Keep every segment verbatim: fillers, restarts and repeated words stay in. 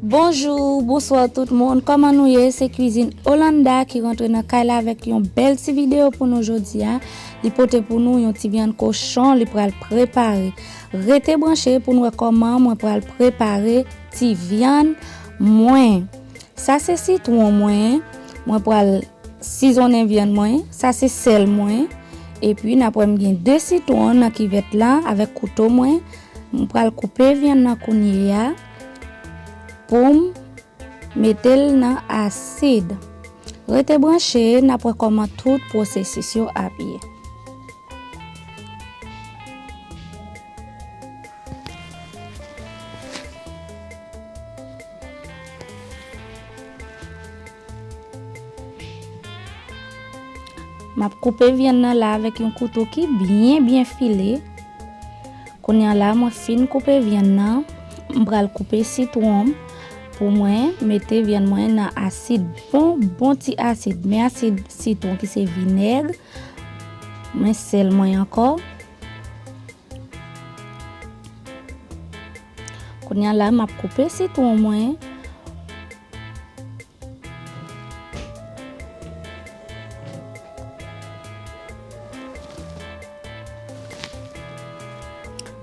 Bonjou, bonswa tout moun. Kòman nou ye? Se Kwizin Olanda ki rantre nan kay la avèk yon bèl ti videyo pou nou jodi a. Li pote pou nou yon ti vyann kochon, li pral prepare. Rete branche pou n wè kòman mwen pral prepare ti vyann mwen. Sa se sitwon mwen. Mwen pral sizonnen vyann mwen. Sa se sèl mwen. Epi n ap wè m gen de sitwon nan kivèt la avèk kouto mwen. M pral koupe vyann nan kounye a pou m mete l nan asid. Rete branche, n ap wè kòman tout pwosesis yo ap ye. M ap koupe vyann nan la avèk yon kouto ki byen, byen file. Kounye a la, mwen fin koupe vyann nan. M pral koupe sitwon m pou mwen mete vyann mwen nan asid, bon, bon ti asid. Men asid sitwon ki se vinèg. Men sèl mwen ankò. Kounye a la, m ap koupe sitwon mwen.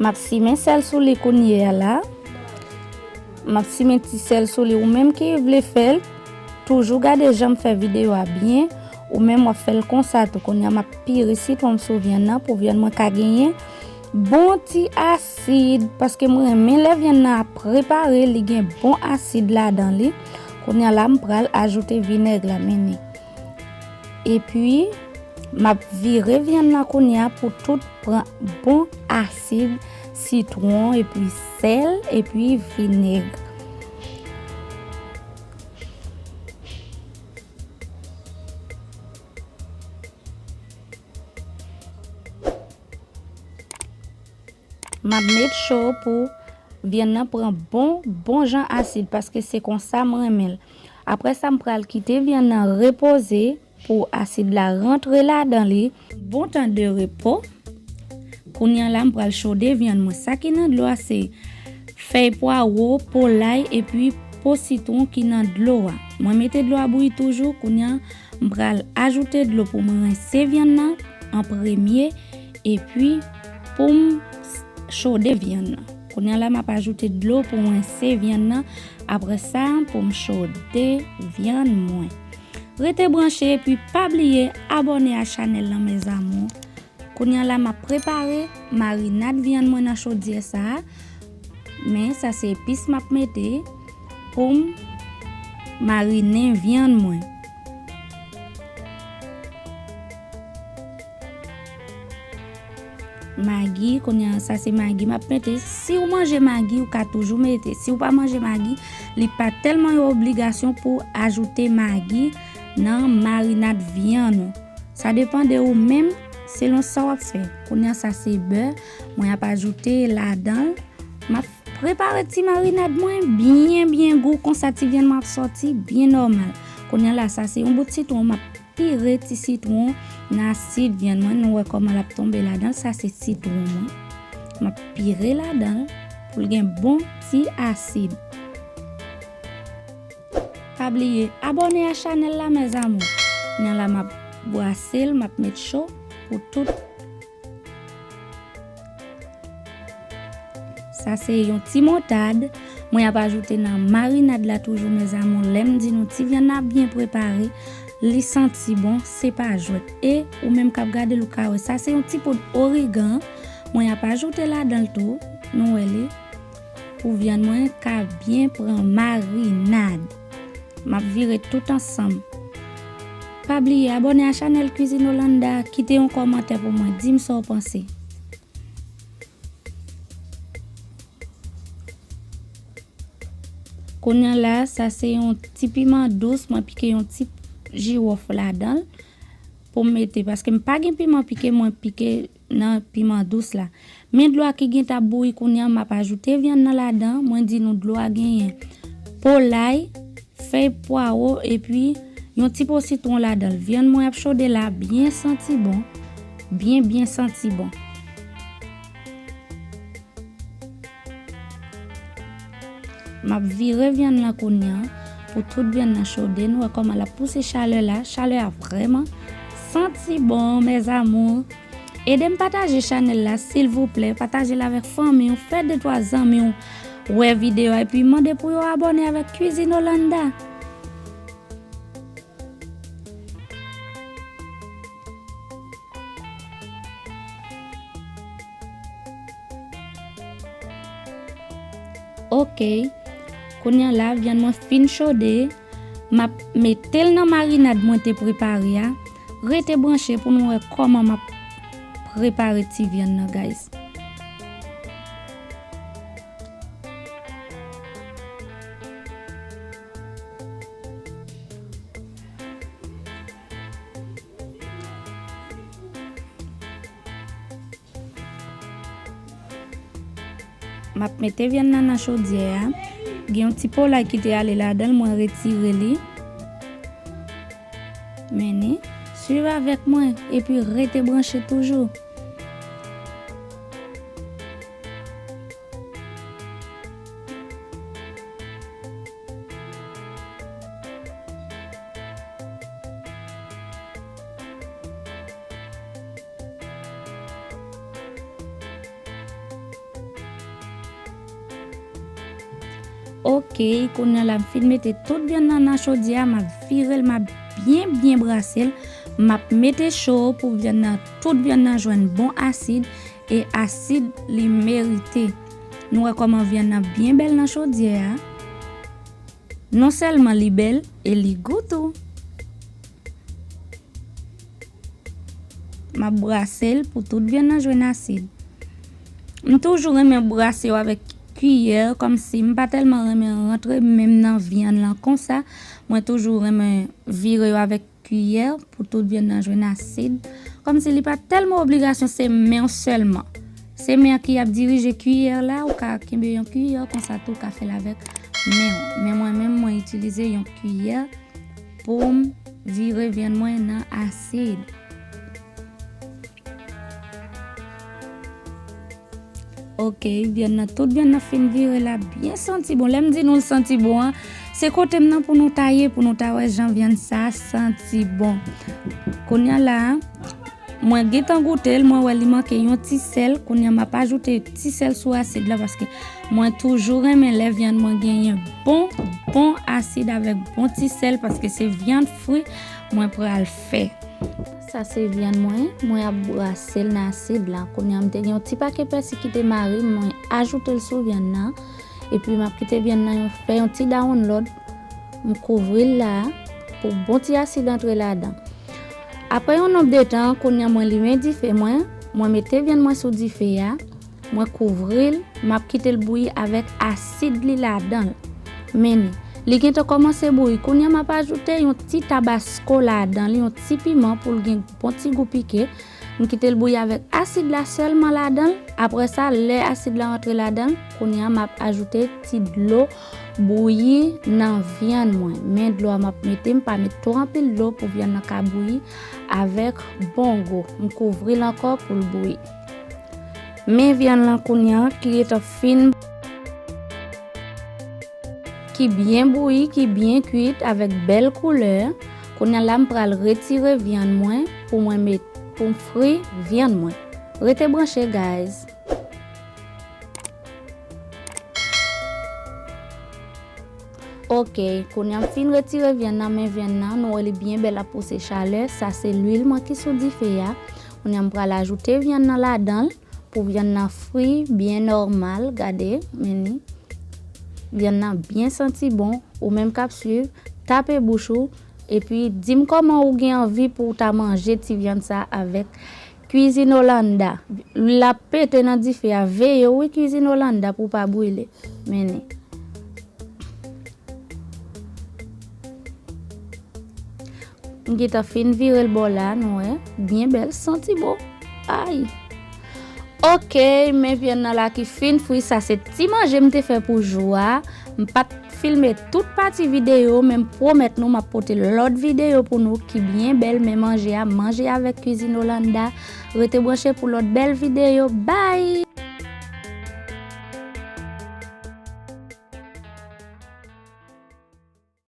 M ap simen sèl sou li kounye a la. M ap simen ti sèl sou li. Ou menm ki vle fè l, toujou gade jan m fè videyo a byen. Ou menm w ap fè l konsa tou. Kounye a m ap pire sitwon m sou vyann nan pou vyann mwen ka genyen bon ti asid, paske mwen renmen lè vyann nan ap prepare, li gen bon asid ladan li. Kounye a la, m pral ajoute vinèg la, men ni. Epi, m ap vire vyann nan kounye a pou tout pran bon asid sitwon, epi sèl, epi vinèg. M ap met cho pou vyann nan pran bon, bon jan asid, paske se konsa m renmen l. Apre sa, m pral kite vyann nan repoze pou asid la rantre ladan li. Bon tan de repo. Kounye a la, m pral chode vyann mwen. Sa ki nan dlo a, se fèy pwawo, po lay, epi po sitwon ki nan dlo a. Mwen mete dlo a bouyi toujou. Kounye a, m pral ajoute dlo pou mwen rense vyann nan an premye, epi pou m chode vyann nan. Kounye a la, m ap ajoute dlo pou mwen rense vyann nan. Apre sa, pou m chode vyann mwen. Rete branche, epi pa bliye abòne a chanèl lan, mes amours. Kounye a la, m ap prepare marinad vyann mwen nan chodyè sa a. Men, sa se epis m ap mete pou m marinen vyann mwen. Magi, kounye a, sa se magi m ap mete. Si w manje magi, ou ka toujou mete. Si w pa manje magi, li pa tèlman yon obligasyon pou w ajoute magi nan marinad vyann ou. Sa depann de ou menm, selon sa w ap fè. Kounye a, sa se bè, mwen ap ajoute ladan l. M ap prepare ti marinad mwen byen, byen gou, konsa ti vyann mwen ap sòti byen nòmal. Kounye a la, sa se yon bout sitwon, m ap pire ti sitwon nan asid vyann mwen. Nou wè kòman l ap tonbe ladan l. Sa se sitwon mwen. M ap pire ladan l pou l gen bon ti asid. Pa bliye abòne a chanèl la, mes amours. Kounye a la, m ap brase l, m ap met cho pou tout. Sa se yon ti moutad mwen ap ajoute nan marinad la toujou, mes amours. Lè m di nou ti vyann nan ap byen prepare, li santi bon, se pa jwèt. E ou menm k ap gade l, ou ka wè. Sa se yon ti poud origan mwen ap ajoute ladan l tou. Nou wè li. Pou vyann mwen ka byen pran marinad. M ap vire tout ansanm. Pa bliye abòne a chanèl Kwizin Olanda, kite yon kòmantè pou mwen, di m sa w panse. Kounye a la, sa se yon ti piman dous, mwen pike yon ti jiwòf ladan l pou m mete, paske m pa gen piman pike, mwen pike nan piman dous la. Men dlo a ki gentan ap bouyi kounye a, m ap ajoute vyann nan ladan. Mwen di nou dlo a genyen po lay, fèy pwawo, epi yon ti po sitwon ladan l. Vyann mwen ap chode la, byen santi bon, byen, byen santi bon. M ap vire vyann lan kounye a pou tout vyann nan chode. Nou wè kòman l ap pouse chalè la. Chalè a vrèman santi bon, mes amours. Ede m pataje chanèl la, silvouplè. Pataje l avèk fanmi w, fè de twa zanmi w wè videyo a, epi mande pou yo abòne avèk Cuisine Hollanda. Ok. Kounye a la, vyann mwen fin chode. M ap mete l nan marinad mwen te prepare a. Rete branche pou nou wè kòman m ap prepare ti vyann nan, guys. M ap mete vyann nan nan chodyè a. Gen yon ti polay ki te ale ladan l, mwen retire li. Men ni, swiv avèk mwen, epi rete branche toujou. Ok, kounye a la m fin mete tout vyann nan nan chodyè a, m ap vire l, m ap byen, byen brase l. M ap mete cho pou vyann nan, tout vyann nan jwenn bon asid, e asid li merite. Nou wè kòman vyann nan byen bèl nan chodyè a. Non sèlman li bèl, e li gou tou. M ap brase l pou tout vyann nan jwenn asid. M toujou renmen brase yo avèk kiyè, kòmsi m pa tèlman renmen rantre menm nan vyann lan konsa. Mwen toujou renmen vire yo avèk kiyè pou tout vyann nan jwenn asid. Kòmsi li pa tèlman obligasyon, se men w sèlman. Se men an ki ap dirije kiyè la, ou ka kenbe yon kiyè, konsa tou ou ka fè l avèk men w. Men mwen menm, mwen itilize yon kiyè pou m vire vyann mwen nan asid. Ok, vyann nan, tout vyann nan fin vire la, byen santi bon. Lè m di nou l santi bon an, se kote m nan pou nou ta ye, pou nou ta wè jan vyann sa santi bon. Kounye a la, mwen gentan goute l, mwen wè li manke yon ti sèl. Kounye a m ap ajoute ti sèl sou asid la, paske mwen toujou renmen lè vyann mwen genyen bon, bon asid avèk bon ti sèl, paske se vyann fri mwen pral fè. Sa se vyann mwen, mwen ap brase l nan asid la. Kounye a m te gen yon ti pake pèsi ki te mare, mwen ajoute l sou vyann nan. Epi m ap kite vyann nan yon, fè yon ti download. M kouvri l la pou bon ti asid antre ladan. Apre yon nonb de tan, kounye a mwen limen dife mwen, mwen mete vyann mwen sou dife a, mwen kouvri l, m ap kite l bouyi avèk asid li ladan l. Men ni, li gentan kòmanse bouyi. Kounye a m ap ajoute yon ti tabasko ladan li, yon ti piman pou l gen bon ti gou pike. M kite l bouyi avèk asid la sèlman ladan l. Apre sa, lè asid la antre ladan l, kounye a m ap ajoute ti dlo bouyi nan vyann mwen. Men dlo a m ap mete, m pa met twò anpil dlo pou vyann nan ka bouyi avèk bon gou. M kouvri l ankò pou l bouyi. Men vyann lan kounye a ki gentan fin, ki byen bouyi, ki byen kuit avèk bèl koulè. Kounye a la m pral retire vyann mwen pou mwen met, pou m fri vyann mwen. Rete branche, guys. Ok, kounye a m fin retire vyann nan, men vyann nan, nou wè li byen bèl ap pouse chalè. Sa se lwil mwen ki sou dife a. Kounye a m pral ajoute vyann nan ladan l pou vyann nan fri byen nòmal. Gade, men ni. Vyann nan byen santi bon. Ou menm k ap swiv, tape bouch ou, epi di m kòman ou gen anvi pou w ta manje ti vyann sa avèk Cuisine Hollanda. L ap pete nan dife a, veye wi Cuisine Hollanda pou w pa brile. Men ni. M gentan fin vire l bò la, nou wè. Byen bèl, santi bon. Ay! Ok, men vyann nan la ki fin fri, sa se ti manje m te fè pou jou a. M pa t filme tout pati videyo, men m pwomèt nou m ap pote lòt videyo pou nou ki byen bèl, men manje a, manje avèk Cuisine Hollanda. Rete branche pou lòt bèl videyo. Bye!